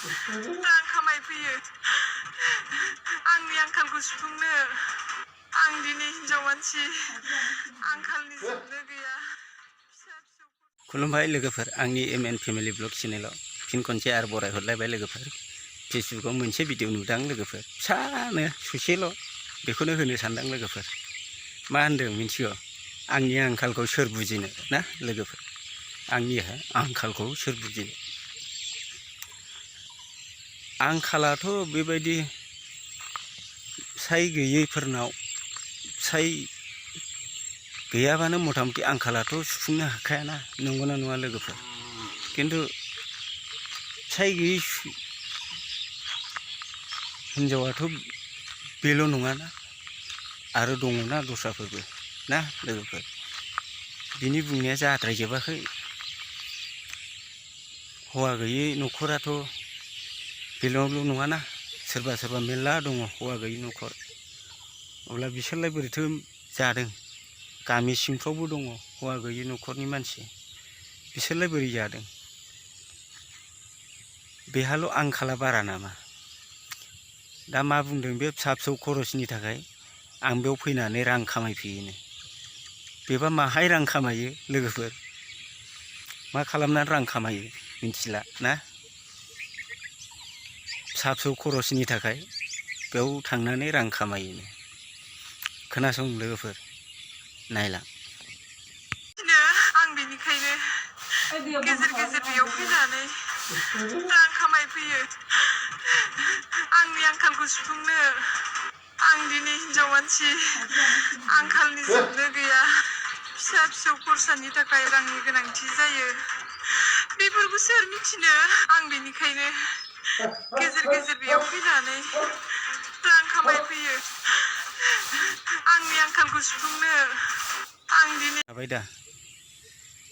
रां खामायफैयो आंनि आंखालखौ सुफुंनो आं दिनै हिनजाव मानसि आंखालनि जोबनो गैया खुलुमबाय लोगोफोर आंनि MN फेमिलि ब्लग चेनेलाव फिन खनसे आरो बरायहरलायबाय लोगोफोर फेसबुकाव मोनसे भिडिअ नुदां लोगोफोर फिसानो ससेल' बेखौनो होनो सानदां लोगोफोर मा होनदों मिथिगौ आंनि आंखालखौ सोर बुजिनो ना लोगोफोर आंनि आंखालखौ सोर बुजिनो आंखालाथ' बेबायदि साय गैयैफोरनाव साय गैयाबानो मथा मथि आंखालाथ' सुफुंनो हाखायाना नंगौना नङा लोगोफोर खिन्थु साय गैयै हिनजावाथ' बेल' नङाना आरो दङना दस्राफोरबो ना लोगोफोर बिनि बुंनाया जाद्रायजोबाखै हौवा गैयै न'खराथ' बेल' नङाना सोरबा सोरबा मेरला दङ हौवा गैयै न'खर अब्ला बिसोरलाय बोरैथो जादों गामि सिंफ्रावबो दङ हौवा गैयै न'खरनि मानसि बिसोरलाय बोरै जादों बेहाल' आंखाला बारा नामा दा मा बुंदों बे फिसा फिसौ खरसनि थाखाय आं बेयाव फैनानै रां खामायफैयोनो बेबा माहाय रां खामायो लोगोफोर मा खालामनानै रां खामायो मिथिला ना फिसा फिसौ खरसनि थाखाय बेयाव थांनानै रां खामायोनो खोनासं लोगोफोर नायला आं बेनिखायनो गेजेर गेजेर बेयाव फैनानै रां खामायफैयो आंनि आंखालखौ सुफुंनो आं दिनै हिनजाव मानसि आंखालनि जोबनो गैया फिसा फिसौ खरसानि थाखाय रांनि गोनांथि जायो बेफोरखौ सोर मिथिनो आं बेनिखायनो गेजेर गेजेर बेयाव फैनानै रां खामायफैयो आंनि आंखालखौ सुफुंनो आं दिनै जाबाय दा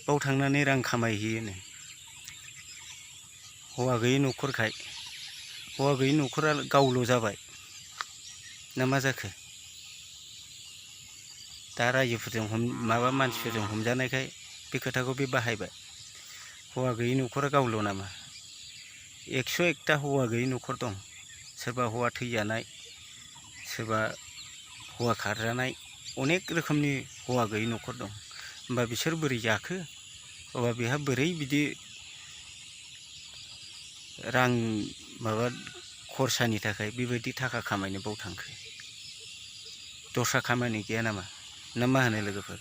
बाव थांनानै रां खामायहैयोनो हौवा गैयै न'खरखाय हौवा गैयै न'खरा गावल' जाबाय ना मा जाखो दा रायजोफोरजों माबा मानसिफोरजों हमजानायखाय बे खोथाखौ बे बाहायबाय हौवा गैयै न'खरा गावल' नामा 101ता हौवा गैयै न'खर दं सोरबा हौवा थैजानाय सोरबा हौवा खारजानाय अनेक रोखोमनि हौवा गैयै न'खर दं होमबा बिसोर बोरै जाखो अब्ला बेहा बोरै बिदि रां माबा खरसानि थाखाय बेबायदि थाखा खामायनो बाव थांखो दस्रा खामानि गैया नामा ना मा होनो लोगोफोर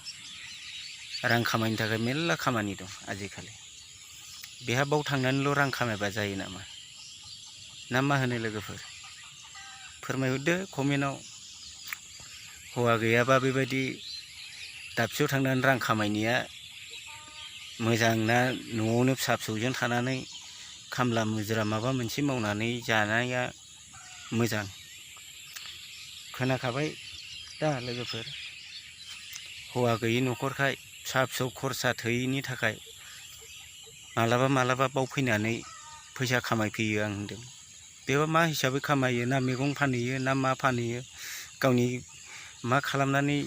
रां खामायनो थाखाय मेरला खामानि दं आजिखालि बेहा बाव थांनानैल' रां खामायबा जायो नामा ना मा होनो लोगोफोर फोरमायहरदो कमेन्टआव हौवा गैयाबा बेबायदि दाबसेयाव थांनानै रां खामायनाया मोजां ना न'आवनो फिसा फिसौजों थानानै खामला मुजिरा माबा मोनसे मावनानै जानाया मोजां खोनाखाबाय दा लोगोफोर हौवा गैयै न'खरखाय फिसा फिसौ खरसा थोयैनि थाखाय मालाबा मालाबा बाव फैनानै फैसा खामायफैयो आं होनदों बेबा मा हिसाबै खामायो ना मैगं फानहैयो ना मा फानहैयो गावनि मा खालामनानै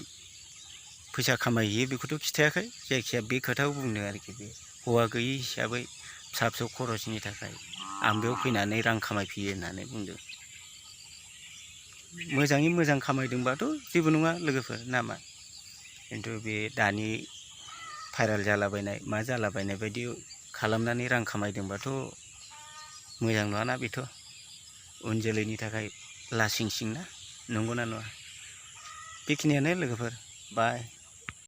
फैसा खामायहैयो बेखौथ' खिथायाखै जायखिया बे खोथाखौ बुंदों आरोखि बे हौवा गैयै हिसाबै फिसा फिसौ खरसनि थाखाय आं बेयाव फैनानै रां खामायफैयो होननानै बुंदों मोजाङै मोजां खामायदोंबाथ' जेबो नङा लोगोफोर नामा खिन्थु बे दानि भाइराल जालाबायनाय मा जालाबायनाय बायदि खालामनानै रां खामायदोंबाथ' मोजां नङाना बेथ' उन जोलैनि थाखाय लासिं सिं ना नंगौना नङा बेखिनियानो लोगोफोर बाय